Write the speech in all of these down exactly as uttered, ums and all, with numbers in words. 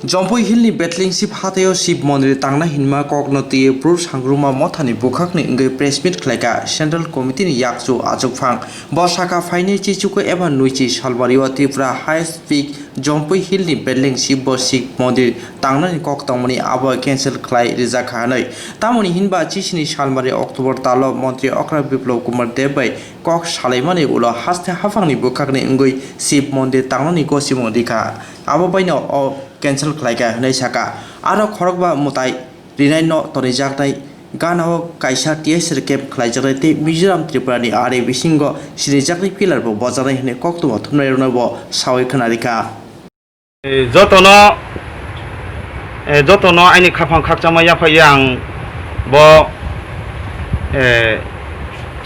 Jompui Hill ni Betling Shiv Hathaio Shiv Mondir tangna hinma kokno twiwi Bru Sangruma Mothani bukhakni wngwi press meet khlaikha Central Committee ni yakchu achukphang. Bo sakha phainai chichuku eba nuichi salbario Tripura Highest Peak Jompui Hill ni Betling Shiv bo Shiv Mondir tangnani kok tongmani abo cancel khlai rijakha hwnwi. Tamoni hinba chisini salmari October talo Montri Okra Biplab Kumar Deb bai kok salaimani ulo haste haphangni bukhakni wngwi Shiv Mondir tangnani gosimung rikha. Abo baino o cancel khlaikha hwnwi sakha. Aro khorokba mwtai rinaino tonijaknai ganao kaisa T S R camp khlaijaknai tei Mizoram Tripurani ari bisingo sinijaknai pillar bo bojaknai hwnwi koktwma thumnairokno bo sawi khwnarikha. Eh, jotono, eh, jotono aini khaphang khakchangma yaphai ang bo, eh,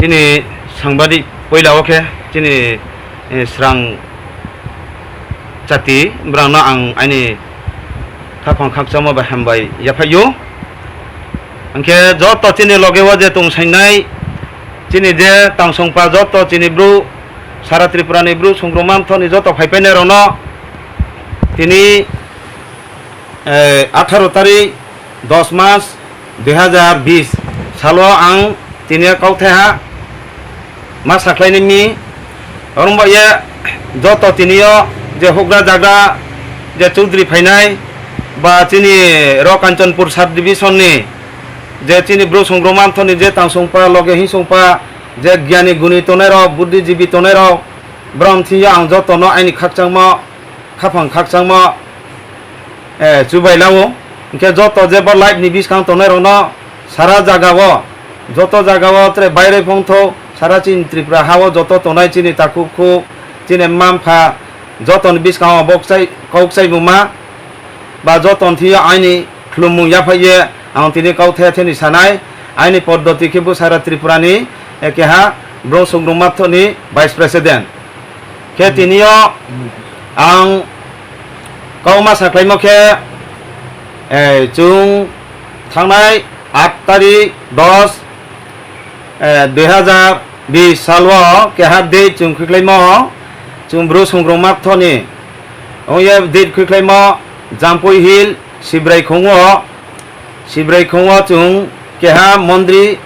chini sangbadik poila o khe chini, eh, srang chati, borokno ang aini khaphang khakchangma bai hambai yaphaio. Hwnkhe joto chini loge o je tong sainai, chini je tangsongpa joto chini bru, sara Tripura ni bru Songruma Mothani joto phaipainai rokno tini, eh, atharo tarik dos mas dui hazar bis salo ang tini kauthaiha ma sakhlaini mi. Oro wngba ye joto tini o je hukra jagra je Chaudhary phainai ba chini ro Kanchanpur sub division ni je chini bru Songruma Mothani je tangsongpa loge hingsongpa je gyani guni tongnai rok, buddhijibi tongnai rok, borok thing yo ang joto no aini khakchangma khaphang khakchangma, eh, chubai lao. Hwnkhe joto je bo live ni bwskang tongnai rokno sara jaga o, joto jaga o tere baire phongtho sara chini Tripura ha o joto tongnai chini takhuk khuk, chini mma mpha joto ni bwskango bo kwchai, kok kwchai buma ba joto ni thing yo aini khulumung yaphai ye ang tini kauthai theni sanai, aini poddoti khe bo sara Tripura ni, eh, keha bru Songruma Mothani vice president. Khe tini o ang kok ma sakhlaimo khe, eh, chwng thangnai aat tarik dos, eh, dui hazar bis salo keha date chwng khwikhlaimo, chwng bru Songruma Mothani ongye date khwikhlaimo Jampui Hill Sibrai khungo, Sibrai khungo chwng keha mondri,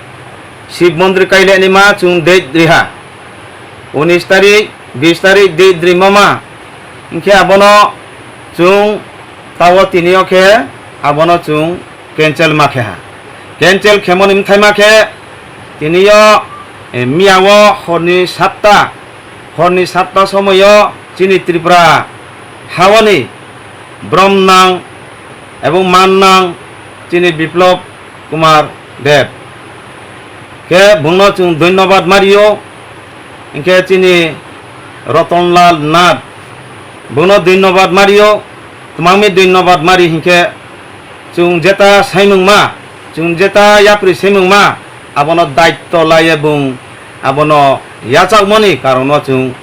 Shiv mondri kailaini ma chwng date riha. Unis tarik, bis tarik date rimo ma. Hwnkhe abono chwng tao tini o khe abono chwng cancel ma khe ha. Cancel khemoni bwthai ma khe tini o, eh, miya o horni satta, horni satta somoi o chini Tripura ha o ni brom nang ebong man nang chini Biplab Kumar Deb. Khe bungno chwng dhonnobad mario, hwnkhe chini Rotonlal Nath bungno dhonnobad mario, twmangmi dhonnobad mari hwnkhe chwng jeta saimungma, chwng jeta yapri saimungma, abono daitto laiye bung abono yachakmani karono chwng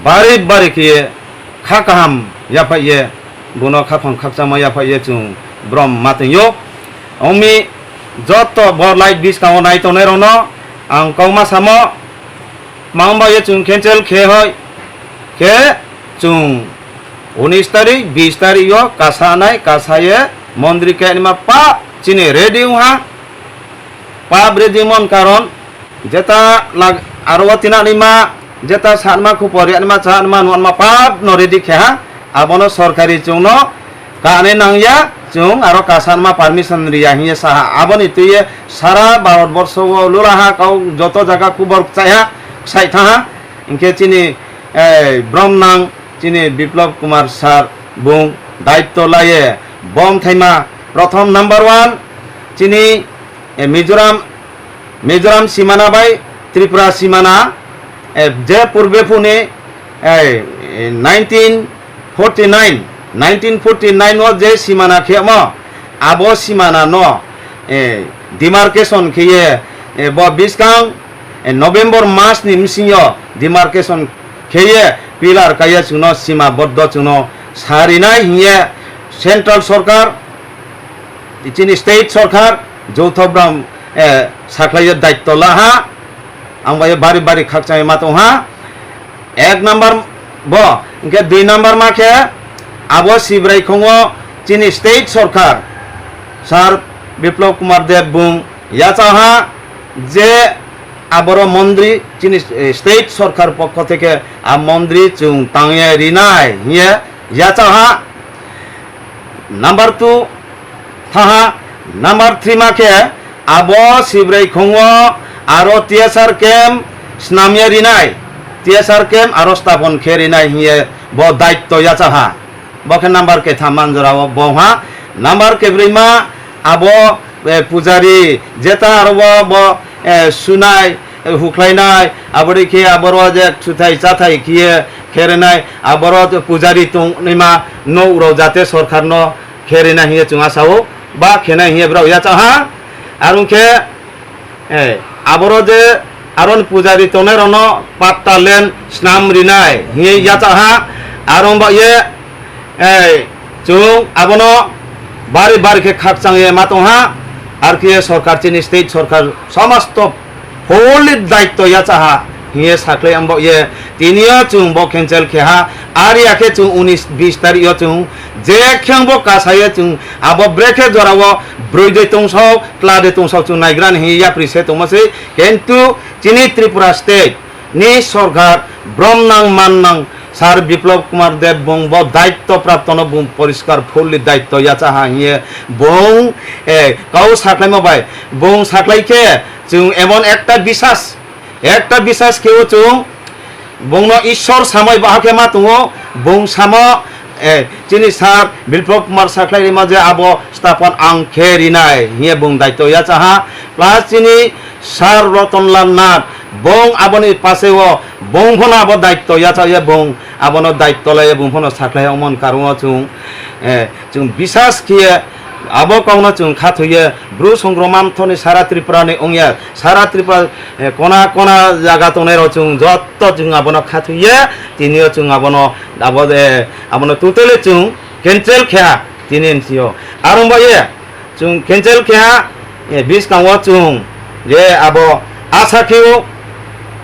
bari bari khe kha kaham yaphai ye, bono khaphang khakchangma yaphai ye chwng brom ma tongyo. Wngmi joto bo live bwskango nai tongnai rokno ang kokma samo, ma wngba ye chwng cancel khe hoi khe chwng unis tarik, bis tarik o kasa nai, kasa ye mondri kainima pap chini ready wngha. Pap ready mon karon jeta lag aro o tinanima, jeta sanma khupor yanima chanma nuanma pap no ready khe ha. Abono sorkari chwngno kanwi nangya, chwng aro kasanma permission riya hinya saha. Aboni twiwi sara Bharat borsho o lulaha kau joto jaga khubor chaiha, sai thaha. Hinkhe chini, eh, brom nang chini Biplab Kumar sir bung daitto laiye bom thaima prothom number one chini, eh, Mizoram Mizoram simana bai Tripura simana, eh, je purbe phuni, eh, nineteen forty nine, nineteen forty nine o je simana khemo, abo simana no, eh, demarcation khiye, eh, bo biskang, eh, November mas ni bisingo demarcation khiye pillar kaiye chwngno sima boddo chwngno sarinai hiye central sorkar, chini state sorkar, joutho bram, eh, sakhlaiyo daitto laha, ang bai bari bari khakchangma tongha. Ek number bo, hinkhe dui number ma khe abo Sibrai khongo Chini state sorkar, Sir Biplab Kumar Deb bung yachaha je aboro mondri chini, eh, state sorkar pokho theke a mondri chwng tangye rinai hiye yachaha. Number two thaha, number three ma khe abo Sibrai khungo aro T S R camp snamya rinai, T S R camp aro stapon khe rinai hiye bo daitto yachaha. Bo khe number ketham manjora o bo ha. Number kebrwi ma abo, eh, pujari jeta aro bo, bo, eh, sunai, eh, huklainai, abori khe aboro je suthai chathai khiye kherenai, aboro je pujari tongnaima nok rok jate sorkar no kherina hiye chwng asao, ba khenai hiye brao yachaha. Arung khe Eh, aboro je aron pujari tongnai rokno patta len snam rinai hiye yachaha, aron ba ye, eh, chwng abono bari bari khe khakchang ye ma tongha, ar khe sorkar chini state sorkar somosto fully daitto yachaha hiye saklai ang ba ye tiniyo chwng bo cancel khe ha, ar ya khe chwng unis bis tarik yo chwng je khe bo kasa ye chwng abo brekhe jora o broi de tongso, kla de tongso chwng naigrani hiye yapri se tongma se. Kintu chini Tripura state ni sorkar brom nang man nang Sir Biplab Kumar Deb bung bo daitto prapto no bung poriskar fully daitto yachaha hiye bung, eh, kau saklaima bai bung saklai khe chwng emon ekta bisas, ekta bisas khe o chwng bungno Ishwar samai bahai khe ma tongo, bung samo, eh, chini Sir Biplab Kumar saklai rima je abo stapon ang khe rinai hiye bung daitto yachaha, plus chini Sir Ratan Lal Nath, bong aboni paseo, bong phono abo daitto yacha ye bong abono daitto lai bong phono saklai ongmon karon o chwng, eh, chwng bisas khiye abo kokno chwng khathuye Bru Songromam thoni sara Tripura ni ongya, sara Tripura, eh, kona kona jaga tongnai rok chwng jotto chwng abono khathuye tiniyo chwng abono abo, eh, abono totally chwng cancel kheya tini N C O. Arong ba ye, chwng cancel khe ha, eh, biskango chwng je abo asa kheo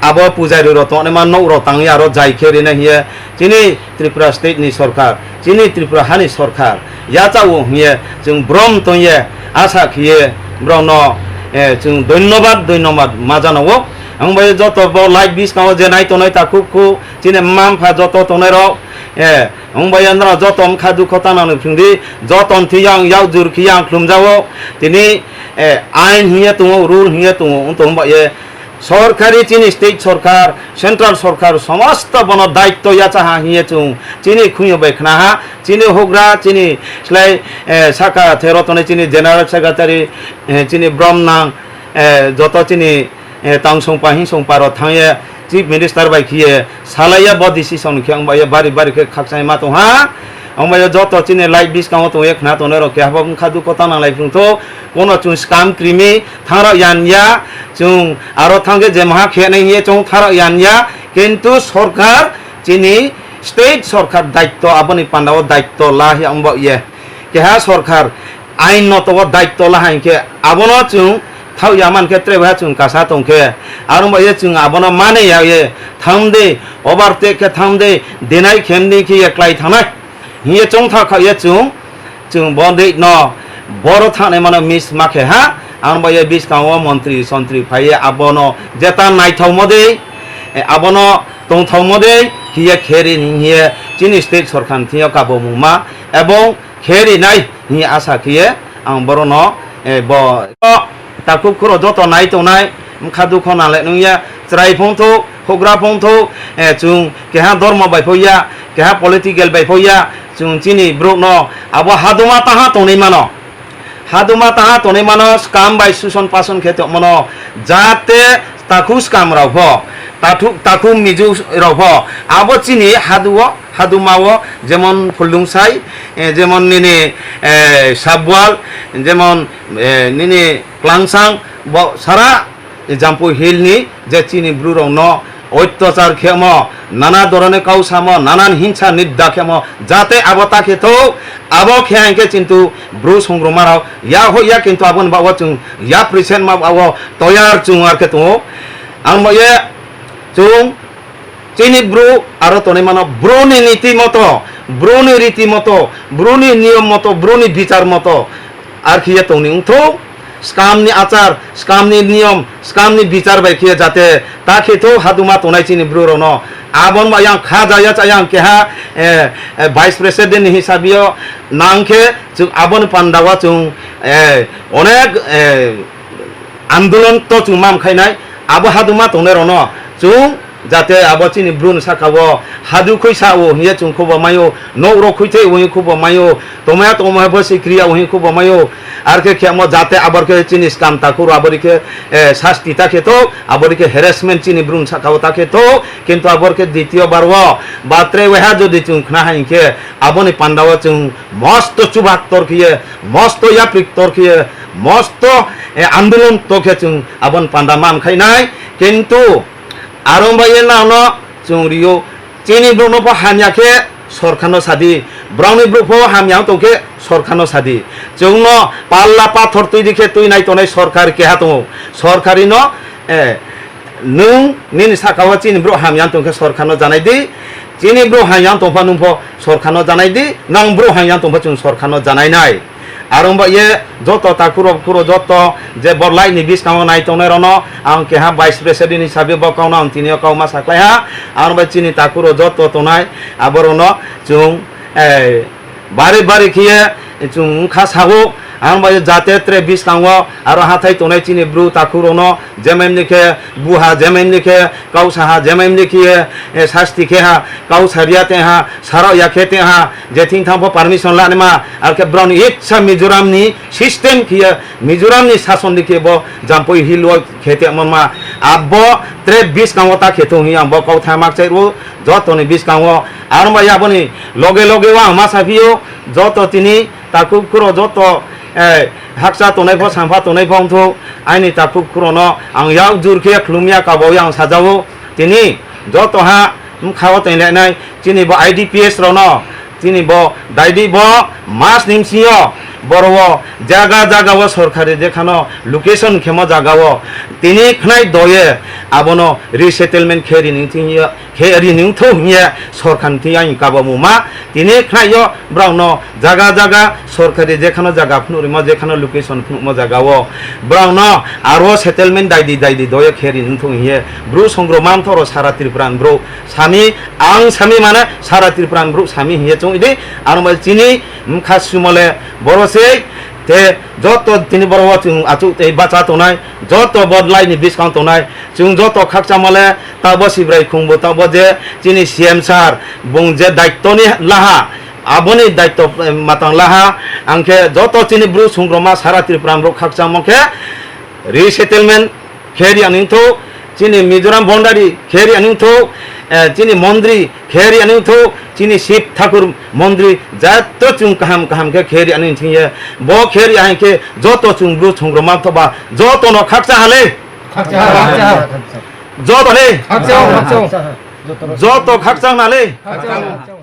abo pujari rok tongnaima nok rok tangwi aro jai khe rina hiye chini Tripura state ni sorkar, chini Tripura hani sorkar yachao hiye chwng brom tongye asa khiye borokno, eh, chwng dhonyobad, dhonyobad ma janao. Ang bai joto bo live biskango je nai tongnai takhuk khu chini mma mpha joto tongnai rok, eh, Wng bai andra joto wngkha dukho tanani phwrwngdi, joto thwi yang yak jur khi yang khlumjago. Tini, eh, ain hiye tongo, rule hiye tongo, wng tong bai ye sorkari chini state sorkar, central sorkar somosto bono daitto yachaha hiye chwng chini khunyo bai khnaha, chini hugra, chini slai, eh, saka thero tongnai chini general secretary, eh, chini brom nang, eh, joto chini eh, tangsongpa hingsongpa rok thangye chief minister bai khiye salaiya bo decision khe wng bai bari bari khe khakchangma tongha. Wng bai joto chini live biskango tongye khna tongnai rok keha bo wngkha dukho tanang lai phung tho, kono chwng scam krimi thangrok yan ya, chwng aro thangkhe je maha khe nai hiye chwng thangrok yan ya, kintu sorkar chini state sorkar daitto aboni pandao daitto la hiya wng bo ye. Keha sorkar ain no togo daitto la hai khe abono chwng thauya man khe tre bai chwng kasa tong khe, aro bai ye chwng abono mane ya ye thamde overtake khe thamde denai khemdi khe ye klai thangnai hiye chwng tha kha ye chwng, chwng bo dei no boro thangnai mano miss ma khe ha ang bai ye biskango montri sontri phai ye abono jeta naithok mo dei, eh, abono tongthok mo dei hiye kheri ni hiye chini state sorkar ni thing yo kabo mungma ebong khe rinai hwnwi asa khiye ang borokno, eh, bo takhuk khuro joto nai tongnai wngkha dukho nalai nungya chwrai phungthuk hugra phungthuk, eh, chwng keha dormo bai phokya keha political bai phokya chwng chini borokno abo haduma taha tongwi mano. Haduma taha tonwi mano, skam bai suson pason khe tongmano, jate takhuk skam rok pho, takhuk, takhuk mijuk rok pho, abo chini haduo, haduma o, jemon Phuldungsai, eh, jemon nini, eh, Sabwal, jemon, eh, nini Klangsang, bo sara Jampui Hill ni je chini bru rok no oityachar khemo, nana dorone kau samo, nanan hingsa nidda khemo, jate abo ta khe tho, abo khe hingke chintu bru songroma rok ya ho ya, kintu aboni bago chwng ya present ma bago toyar chwng ar khe tongo. Ang bo ye chwng chini bru aro tonwi mano, bru ni niti moto Bruni riti moto, bruni niyom moto, bruni bichar moto, ar khiye tongni wngthu, skamni achar, skamni niyom, skamni bichar bai khiye jate ta khe thu haduma tongnai chini bru rokno. Abon ba yang kha jaya cha yang keha, eh, eh, vice president ni hisabio nang khe chwng aboni panda o chwng, eh, onek, eh, andolon to chwng mam khainai, abo haduma tongnai rokno chwng jate abo chini bruni saka o hadu khuisa o hiye chwng khubo maio, nok rok khuithai o hiye khubo maio, tomaya tomaya bo se kriya o hiye khubo maio, ar khe khemo jate abor khe chini skam takhuk abo ri khe, eh, sasti ta khe thok, abo ri khe harassment chini bruni saka o ta khe thok, kintu abor khe ditiyo bar o batre weha jodi chwng khna hai khe aboni panda o chwng mosto chubak tor khiye, mosto yaprik tor khiye, mosto, eh, andolon to khe chwng aboni panda mam khainai, kintu aro bai ye nangno chwng rio, chini brokno bo hamya khe sorkarno sadi, brokni brok bo hamya wng tong khe sorkarno sadi, chwngno palla pathor twi di khe twi nai tongnai sorkar keha tongo, sorkarino, eh, nwng nini saka o chini brok hamya wng tong khe sorkarno janai di, chini brok hamya wng tong pha nwng pho sorkarno janai di, nang brok hamya wng tong pha chwng sorkarno janai nai. Aro wngba ye joto takhuk rok khuro joto je bo light ni biskango nai tongnai rokno ang keha vice president hisabe bo kokno ang tini o kok ma saklai ha. Aro wngba chini takhuk rok joto tongnai aborokno chwng, eh, bari bari khiye chwng wngkha sago. Aro wngba ye jate tre biskango aro hathai tongnai chini bru takhuk rokno jemai ni khe buha, jemai ni khe kau saha, jemai ni khe, eh, sasti khe ha, kau saria te ha, sarok ya khe te ha, je thing thang pho permission lani ma, ar khe broni itsa Mizoram ni system khiye, Mizoram ni sason di khe bo Jampui Hill o khe te mon ma, abo tre biskango ta khe thung hi ang bo kau tha mak chai ro, joto ni biskango, aro wngba ye aboni loge loge o ang ma sa phio, joto tini takhuk khuro joto, eh, hakcha tongnai pho, sampha tongnai pho wngthok, aini takhuk khuro no ang yak jur khe khulum ya kabo yang sajao, tini joto ha bwkha o tong lai nai, chini bo I D P S rok no, chini bo daidi bo mas ni bsing yo boro o jaga jaga o sorkari je khano location khemo jaga o tini khnai doye abono resettlement khe ri ni thing yo. Khe ri nung thung hiye sorkar ni thing yang kabo muma. Tini khnai yo borok no jaga jaga sorkari je khano jaga phunuk rimo, je khano location phunukmo jaga o borok no aro settlement daidi daidi doye khe ri nung thung hiye bru songro mamtho ro sara Tripura ni bru sami ang sami mane sara Tripura ni bru sami hiye chung idi ano bai chini mkha sumole boro sei te joto tini boro o chung achuk tei bacha tongnai joto bodlai ni biskang tongnai. Chwng joto khakchangma le tabo Sibrai khungbo tabo je chini C M sir bung je daitto ni laha, aboni daitto, eh, matang laha, ang khe joto chini bru sungroma sara Tripura borok khakchangma khe resettlement khe ri ani wngthok, chini Mizoram boundary khe ri ani wngthok, eh, chini mondri khe ri ani wngthok, chini Shiv Thakur mondri jatto chwng kaham kaham khe khe ri ani wngthing ye, bo khe ri ahai khe joto chwng bru sungroma thoba joto no khakcha hale. Khakchang. Joto le. Khakchang. Joto khakchang na le. Khakchang.